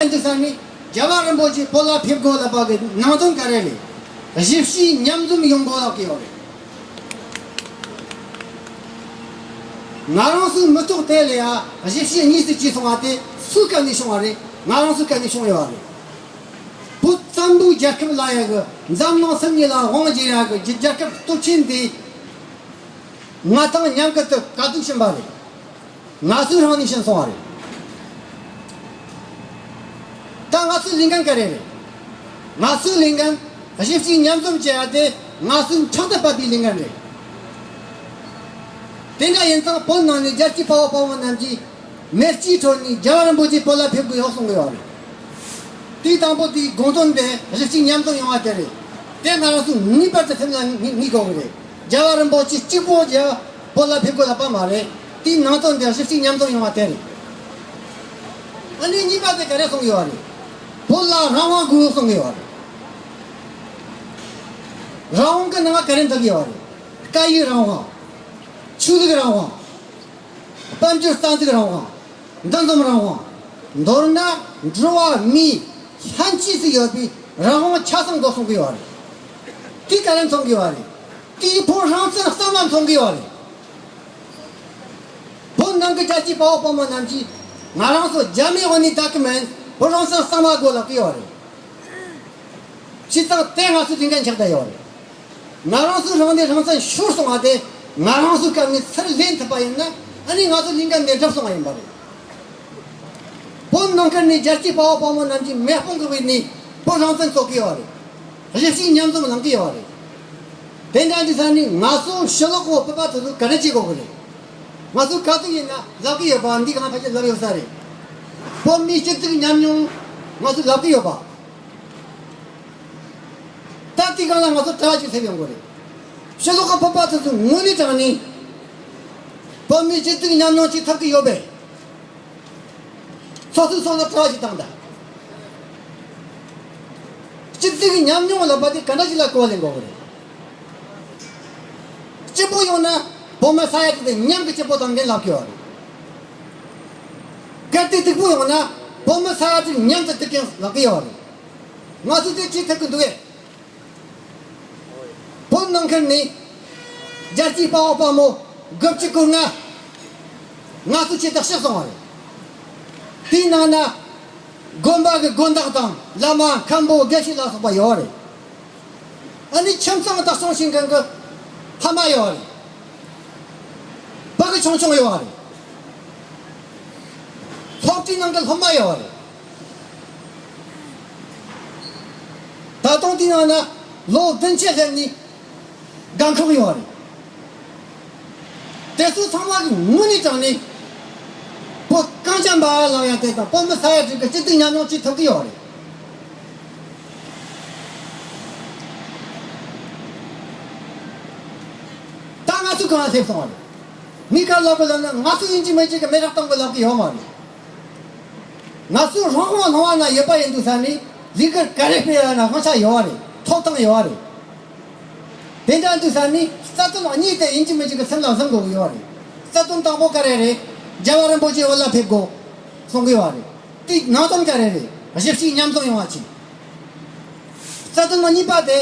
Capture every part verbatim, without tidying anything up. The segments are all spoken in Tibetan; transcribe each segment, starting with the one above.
དེ་ས་ནི་རྒྱལ་བ་རིན་པོ་ཆེ་བོད་ལ་ཕེབས་དགོས་ལབ་པ་གི་ནང་དོན་ག་རེ་རེད། གཞིས་བྱེས་མཉམ་འཛོམས་ཡོང་དགོས་ལབ་ཀྱི་ཡོད་རེད། ང་རང་ཚོའི་མི་ཐོག་དེ་ལ་ཡ་གཞིས་བྱེས་གཉིས་སུ་གྱེས་སོང་བ་དེ་སུའི་སྐབས་ནས་བྱུང་བ་རེད། ང་རང་ཚོའི་སྐབས་ནས་བྱུང་ཡོད་བ་རེད། བོད་བཙན་པོའི་རྒྱལ་ཁབ་ལ་ཡ་གི་འཛམ་གླིང་སེམས་ཉིད་ལ་དབང་བསྒྱུར་ཡ་གི་རྒྱལ་ཁབ་སྟོབས་ཆེན་འདི་ང་དང་མཉམ་དུ་དཀའ་སྡུག་བྱིན་པ་རེད། ང་ཚོའི་རང་ནས་ཕྱིན་སོང་བ་རེད། ད་ང་ཚོའི་ལས་འགན་ག་རེ་རེད། ང་ཚོའི་ལས་འགན་གཞིས་བྱེས་མཉམ་འཛོམས་བྱེད་ཡ་དེ་ང་ཚོའི་ཕྲག་ཏུ་བབས་པའི་ལས་འགན་རེད། དེ་འདྲ་ཡིན་ཙང་བོད་ནང་ནས་རྒྱལ་གཅེས་དཔའ་བོ་དཔའ་མོ་རྣམས་ཀྱིས་མེ་ལྕེའི་ཁྲོད་ནས་རྒྱལ་བ་རིན་པོ་ཆེ་བོད་ལ་ཕེབས་དགོས་ཡོད་གསུང་གི་ཡོད་རེད། དེའི་དང་པོ་དེའི་དགོངས་དོན་དེ་གཞིས་བྱེས་མཉམ་འཛོམས་ཡོང་བ་དེ་རེད། དེ་ང་རང་ཚོས་ངེས་པར་དུ་སེམས་ལ་ངེས་ངེས་དགོས་ཀྱི་རེད། རྒྱལ་བ་རིན་པོ་ཆེ་གཅིག་པོ་རྒྱལ་བོད་ལ་ཕེབས་དགོས་ལབ་པ་མ་རེད། དེའི་ནང་དོན་དེ་གཞིས་བྱེས་མཉམ་འཛོམས་ཡོང་བ་དེ་རེད། ཨ་ནི་གཉིས་པ་དེ་ག་རེ་གསུང་གི་ཡོད་རེད། བོད་ལ་རང་དབང་དགོས་གསུང་གི་ཡོད་རེད། རང་དབང་གི་ནང་ག་རེ་འདུ་གི་ཡོད་རེད། སྐད་ཡིག་རང་དབང་། ཆོས་ལུགས་རང་དབང་། དཔལ་འབྱོར་རྩ་འཛུགས་རང་དབང་། འདུ་འཛོམས་རང་དབང་། མདོར་ན་འགྲོ་བ་མིའི་ལྷན་སྐྱེས་སུ་ཡོད་པའི་རང་དབང་ཆ་ཚང་དགོས་གསུང་གི་ཡོད་རེད། དེ་ག་རེ་མཚོན་གི་ཡོད་རེད། དེས་བོད་རང་བཙན་གཙང་མ་མཚོན་གི་ཡོད་རེད། བོད་ནང་གི་རྒྱལ་གཅེས་དཔའ་བོ་དཔའ་མོ་རྣམས་ཀྱིས་ང་རང་ཚོ་རྒྱ་མིའི་འོག་ནས་བསྡད་གི་མིན། བོད་རང་བཙན་གཙང་མ་དགོས་ལབ་གི་ཡོད་རེད། བྱས་ཙང་དེ་ང་ཚོའི་ལས་འགན་ཆགས་བསྡད་ཡོད་རེད། ང་རང་ཚོའི་རང་སྡེ་རང་བཙན་ཤོར་སོང་བ་དེ་ང་རང་ཚོའི་སྐབས་ནས་ཚུར་ལེན་ཐུབ་པ་ཡིན་ན་ཨ་ནི་ང་ཚོའི་ལས་འགན་དེ་འགྲུབ་སོང་བ་ཡིན་པ་རེད། བོད་ནང་ཁུལ་ནས་རྒྱལ་གཅེས་དཔའ་བོ་དཔའ་མོ་རྣམས་ཀྱིས་མེ་དཔུང་གི་དབུས་ནས་བོད་རང་བཙན་རྩོད་ཀྱི་ཡོད་རེད། གཞིས་བྱེས་མཉམ་འཛོམས་གནང་གི་ཡོད་རེད། དེ་འདྲ་འདི་ས་ནས་ང་ཚོ་ཕྱི་ལོགས་གོ་བོད་པ་དེ་ཚོ་ག་རེ་བྱེད་དགོས་གི་རེད། ང་ཚོ་ག་དུས་ཡིན་ན་ལབ་གི་ཡོད་པ་འདི་གང་ཕལ་ཆེར་ལབ་ཡོད་ས་རེད། བོད་མིའི་སྐྱིད་སྡུག་མཉམ་མྱོང་ང་ཚོ་ལབ་གི་ཡོད་པ། ད་དེ་གང་ལ་ང་ཚོ་གྲ་ཅིག་སླེབས་ཡོང་གི་རེད། ཕྱི་ལོགས་གོ་བོད་པ་དེ་ཚོ་དངོས་གནས་དྲང་ནས་བོད་མིའི་སྐྱིད་སྡུག་མཉམ་མྱོང་བྱེད་ཐུབ་གི་ཡོད་པས། སོ་སོའི་སོ་སོ་གྲ་ཅིག་བཏང་ད། སྐྱིད་སྡུག་མཉམ་མྱོང་ལབ་པ་དེ་ག་འདྲ་ཞིག་ལ་གོ་བ་ལེན་དགོས་གི་རེད། སྐྱིད་པོ་ཡོང་ན་བོད་མི་ས་ཡ་གཅིག་དེ་མཉམ་གི་སྐྱིད་པོ་དང་འགན་ལབ་ཀྱི་ཡོད་རེད། གལ་ཏེ་སྡུག་པོ་ཡོང་ན་བོད་མི་ས་ཡ་གཅིག་མཉམ་དུ་སྡུག་གི་ལབ་ཀྱི་ཡོད་རེད། ང་ཚོས་དེ་བྱེད་ཐུབ་ཀྱི་འདུག་གས། བོད་ནང་ཁུལ་ནས་རྒྱལ་གཅེས་དཔའ་བོ་དཔའ་མོ་དགུ་བཅུ་གོ་ལྔ་ང་ཚོ་ཆེད་དུ་གཤེགས་སོང་བ་རེད། དེའི་ནང་ན་དགོན་པ་གི་དགོན་བདག་དང་བླ་མ་མཁན་པོ་དགེ་བཤེས་ལ་སོགས་པ་ཡོད་རེད། ཨ་ནི་ཁྱིམ་ཚང་བདག་སྐྱོང་བྱེད་མཁན་གྱི་ཕ་མ་ཡོད་རེད། ཕ་གི་ཆུང་ཆུང་ཡོད་རེད། སློབ་གྲྭའི་ནང་གི་སློབ་མ་ཡོད་རེད། ད་དུང་དེའི་ནང་ན་ལོ་བདུན་ཅུ་སླེབས་ནས་རྒན་འཁོགས་ཡོད་རེད། དེ་ཚོ་ཚང་མ་གི་དངོས་གནས་དྲང་ནས་བོད་གངས་ཅན་པ་ལབ་ཡ་དེ་དང་བོད་མི་ས་ཡ་དྲུག་གི་སྐྱིད་སྡུག་མཉམ་མྱོང་བྱེད་ཐུབ་ཀྱི་ཡོད་རེད། ད་ང་ཚོ་གང་ལ་སླེབས་སོང་བ་རེད། མི་ཁ་ལབ་དགོས་ལབ་ན་ང་ཚོ་ཡིན་གཅིག་མིན་གཅིག་གི་མི་རག་གཏོང་དགོས་ལབ་ཀྱི་ཡོད་མ་རེད། ང་ཚོ་རང་དབང་ལུང་བ་ན་ཡོད་པ་ཡིན་དུས་ས་ནི་ལས་འགུལ་ག་རེ་སྤེལ་ཡ་ན་དབང་ཆ་ཡོད་བ་རེད། ཐོབ་ཐང་ཡོད་བ་རེད། དེ་འདྲ་དུས་ས་ནི་རྩ་དོན་གཉིས་དེ་ཡིན་གཅིག་མིན་གཅིག་གི་སེམས་ལ་བཟུང་དགོས་ཀྱི་ཡོད་བ་རེད། རྩ་དོན་དང་པོ་ག་རེ་རེད། རྒྱལ་བ་རིན་པོ་ཆེ་བོད་ལ་ཕེབས་དགོས་གསུང་གི་ཡོད་བ་རེད། དེའི་ནང་དོན་ག་རེ་རེད། གཞིས་བྱེས་མཉམ་འཛོམས་ཡོང་བ་ཆེད། རྩ་དོན་གཉིས་པ་དེ་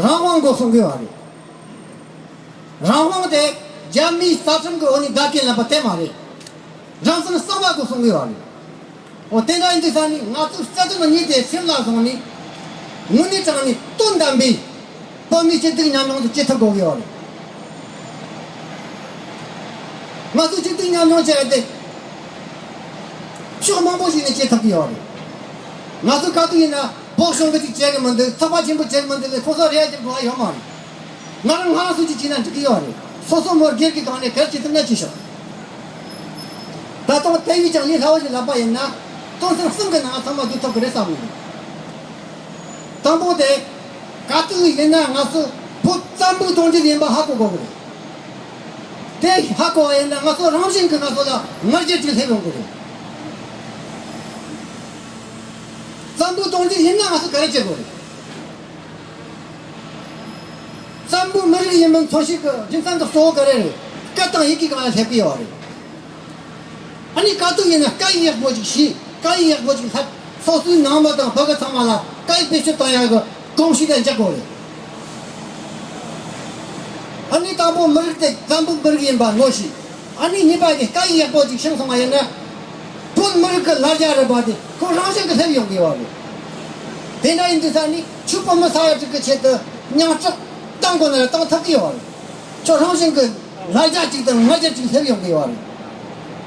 རང་དབང་དགོས་གསུང་གི་ཡོད་བ་རེད། རང་དབང་དེ་རྒྱ་མིའི་རྩ་ཁྲིམས་ཀྱི་འོག་ནས་བདག་གིར་ལེན་པ་དེ་མ་རེད། རང་བཙན་གཙང་མ་དགོས་གསུང་གི་ཡོད་རེད། འོ་དེ་འདྲ་ཡིན་དུས་ས་ནི་ང་ཚོས་རྩ་དོན་གཉིས་དེ་སེམས་ལ་བཟུང་ནས་དངོས་གནས་དྲང་ནས་དོན་དམ་པའི་བོད་མིའི་སྐྱིད་སྡུག་མཉམ་མྱོང་དུ་སྐྱེལ་ཐུབ་དགོས་ཀྱི་ཡོད་རེད། ང་ཚོས་སྐྱིད་སྡུག་མཉམ་མྱོང་བྱས་ཏེ་ཕྱོགས་མང་པོ་ཞིག་ནས་སྐྱེལ་ཐུབ་ཀྱི་ཡོད་རེད། ང་ཚོ་ག་དུས་ཡིན་ན་བོད་གཞུང་གི་ཅིག་བྱེད་ཀྱི་མི་འདུག་ཚོགས་པ་ཆེན་པོ་བྱེད་ཀྱི་མི་འདུག་ལས་ཁོ་ཚོ་རེ་བ་བྱེད་དགོས་པ་ཡོད་མ་རེད། ང་རང་ང་རང་སུ་གཅིག་བྱས་ན་འགྲིག་གི་ཡོད་རེད། སོ་སོ་མོར་སྒེར་གྱི་སྒང་ནས་གལ་ཆེ་ཐུབ་ན་ཅི་ཤོག་ད་དུང་དེ་བས་ཀྱང་ལས་སླ་བོ་ཞིག་ལབ་པ་ཡིན་ན་དོན་ཚན་གསུམ་གྱི་ནང་ཚང་མ་འདུ་ཐུབ་ཀྱི་རེད་བསམ་གྱི་འདུག་དང་པོ་དེ་ག་དུས་ཡིན་ན་ང་ཚོ་བོད་བཙན་པོའི་གདུང་རྒྱུད་ཡིན་པ་ཧ་གོ་དགོས་ཀྱི་རེད། དེ་ཧ་གོ་བ་ཡིན་ན་ང་ཚོ་རང་བཞིན་གྱིས་ང་ཚོ་ལ་ང་རྒྱལ་ཅིག་སླེབས་ཡོང་གི་རེད། བཙན་པོའི་གདུང་རྒྱུད་ཡིན་ན་ང་ཚོ་ག་རེ་བྱེད་དགོས་རེད། བཙན་པོའི་མི་རིགས་ཡིན་མིན་མཚོན་བྱེད་ཀྱི་རྒྱུ་མཚན་དང་གཙོ་བོ་ག་རེ་རེད། སྐད་དང་ཡི་གེ་གང་ལ་སླེབས་ཀྱི་ཡོད་རེད། ཨ་ནི་ག་དུས་ཡིན་ན་སྐད་ཡིག་ཡག་པོ་ཅིག་ཤེས། སྐད་ཡིག་ཡག་པོ་ཅིག་ལྷབ། སོ་སོའི་ནང་མི་དང་ཕ་གི་ཚང་མ་ལ་བཀའ་ཡིག་བེད་སྤྱོད་བཏང་ཡག་གི་གོམས་གཤིས་དེ་འཇགས་དགོས་རེད། ཨ་ནི་དང་པོ་མི་རིགས་དེ་བཙན་པོའི་མི་རིགས་ཡིན་པ་ངོ་ཤེས། ཨ་ནི་གཉིས་པ་དེ་བཀའ་ཡིག་ཡག་པོ་ཅིག་བྱུང་སོང་བ་ཡིན་ན། བོད་མི་རིགས་ཀྱི་ལ་རྒྱ་རེད་པ་དེ་ཁོ་རང་བཞིན་གྱིས་སླེབས་ཡོང་དགོས་པ་རེད། དེ་འདྲ་ཡིན་དུས་ས་ནི་ཆོས་པོ་མི་ས་ཡ་དྲུག་གི་ཆེད་དུ་མིང་གྲགས་བཏང་དགོས་ན་བཏང་ཐུབ་ཀྱི་ཡོད་རེད། ཁྱོད་རང་བཞིན་གྱིས་ལ་རྒྱ་གཅིག་དང་ང་རྒྱལ་གཅིག་སླེབས་ཡོང་གི་ཡོད་རེད།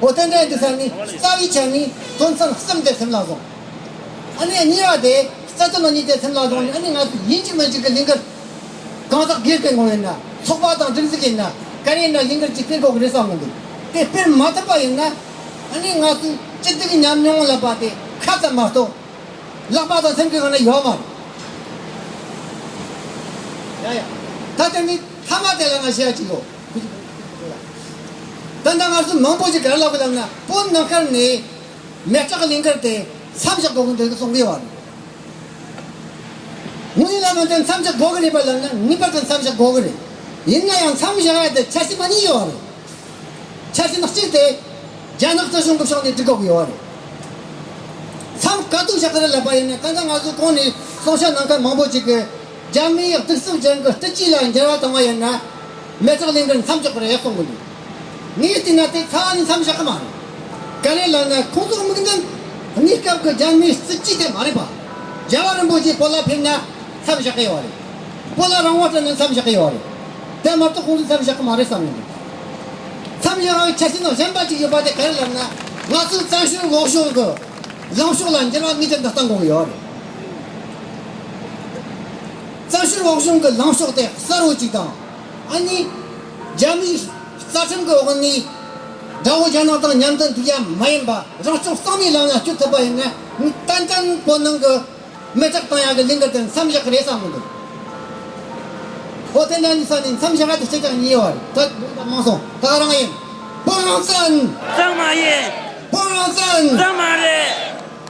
འོ་དེ་འདྲ་ཡིན་དུས་ས་ནི་རྩ་བའི་ཆ་ནས་དོན་ཚན་གསུམ་དེ་སེམས་ལ་བཟུང་། ཨ་ནི་གཉིས་པ་དེ་རྩ་དོན་གཉིས་དེ་སེམས་ལ་བཟུང་ནས། ཨ་ནི་ང་ཚོ་ཡིན་གཅིག་མིན་གཅིག་གི་ལས་འགུལ་གང་ཟག་སྒེར་གྱི་ངོས་ཡིན་ན། ཚོགས་པ་དང་སྒྲིག་འཛུགས་ཡིན་ན། ག་རེ་ཡིན་ན་ལས་འགུལ་གཅིག་སྤེལ་དགོས་ཀྱི་རེད་བསམ་གི་འདུག་དེ་སྤེལ་མ་ཐུབ་པ་ཡིན་ན། ཨ་ནི་ང་ཚོའི་སྤྱི་བདེ་གི་ཉམས་མྱོང་ལབ་པ་དེ་ཁ་ཙམ་མ་གཏོགས་ལག་པ་དང་སེམས་ཀྱི་ངོས་ནས་ཡོད་མ་རེད། ཡ་ཡ། ད་དེ་ནི་མཐའ་མ་དེ་ལ་ང་བཤད་ཡ་ཅིག་ཡོད། ད་ལྟ་ང་ཚོ་མང་པོ་ཞིག་ག་རེ་ལབ་གི་ལབ་ན། བོད་ནང་ཁུལ་ནས་མེ་སྲེག་ལས་འགུལ་དེ་མཚམས་བཞག་དགོས་ཀྱི་འདུག་གསུང་གི་ཡོད་རེད། དངོས་གནས་ལ་མ་ལྟར་མཚམས་བཞག་དགོས་ཀྱི་རེད་པ་ལབ་ན། ངེས་པར་དུ་མཚམས་བཞག་དགོས་ཀྱི་རེད། ཡིན་ན་ཡང་མཚམས་བཞག་ཡ་དེ་ཆ་རྐྱེན་མ་གཉིས་ཡོད་རེད། ཆ་རྐྱེན་གཅིག་དེ་རྒྱ་ནག་སྲིད་གཞུང་གི་ཕྱོགས་ནས་སྒྲིག་དགོས་ཀྱི་ཡོད་རེད། མཚམས་ག་དུས་བཞག་གི་རེད་ལབ་པ་ཡིན་ན། ད་ལྟ་ང་ཚོ་གོང་ནས་གསུང་བཤད་གནང་མཁན་མང་པོ་ཅིག་གིས་རྒྱ་མིའི་གདུག་རྩུབ་ཅན་གྱི་སྲིད་ཇུས་ལ་འགྱུར་བ་བཏང་བ་ཡིན་ན། མེ་སྲེག་ལས་འགུལ་མཚམས་འཇོག་གི་རེད་གསུང་གི་འདུག་ངས་བལྟས་ན་དེ་རྩ་བ་ནས་མཚམས་བཞག་གི་མ་རེད། ག་རེ་ལབ་ན། ཁོང་ཚོ་དམིགས་འདུན་གནས་སྐབས་ཀྱི་རྒྱ་མིའི་སྲིད་ཇུས་དེ་མ་རེད་པ། རྒྱལ་བ་རིན་པོ་ཆེ་བོད་ལ་ཕེབས་ན་མཚམས་བཞག་གི་ཡོད་རེད། བོད་ལ་རང་དབང་སྤྲད་ན་མཚམས་བཞག་གི་ཡོད་རེད། དེ་མ་གཏོགས་ཁོང་ཚོས་མཚམས་བཞག་གི་མ་རེད་བསམ་གི་འདུག་མཚམས་བཞག་ཡག་ཆ་རྐྱེན་གཞན་པ་ཅིག་ཡོད་པ་དེ་ག་རེ་ལབ་ན། ང་ཚོའི་བཙན་བྱོལ་འོག་གཞུང་གི་ལངས་ཕྱོགས་ལ་འགྱུར་བ་ངེས་ཅན་དུ་གཏང་དགོས་ཀྱི་ཡོད་རེད། བཙན་བྱོལ་འོག་གཞུང་གི་ལངས་ཕྱོགས་དེ་གསལ་བོ་ཅིག་དང་། ཨ་ནི་རྒྱ་མིའི་རྩ་ཁྲིམས་ཀྱི་འོག་ནས་དགྲ་བོ་རྒྱ་ནག་དང་མཉམ་དུ་འདུག་ཡ་མ་ཡིན་པ། རང་སྐྱོང་གཙང་མའི་ལམ་ལ་སྐྱོད་ཐུབ་པ་ཡིན་ན། ངས་ཏན་ཏན་བོད་ནང་གི་མེ་སྲེག་གཏོང་ཡག་གི་ལས་འགུལ་དེ་མཚམས་བཞག་གི་རེད་བསམ་གི་འདུག་འོ་དེ་འདྲ་ནི་ས་ནས་མཚམས་བཞག་ཡ་དེ་སྤྱི་ཚོགས་གཉིས་ཡོད་རེད། ད་མང་སོང་། ད་རང་ཡིན། བོད་རང་བཙན། གཙང་མ་ཡིན། བོད་རང་བཙན། གཙང་མ་རེད།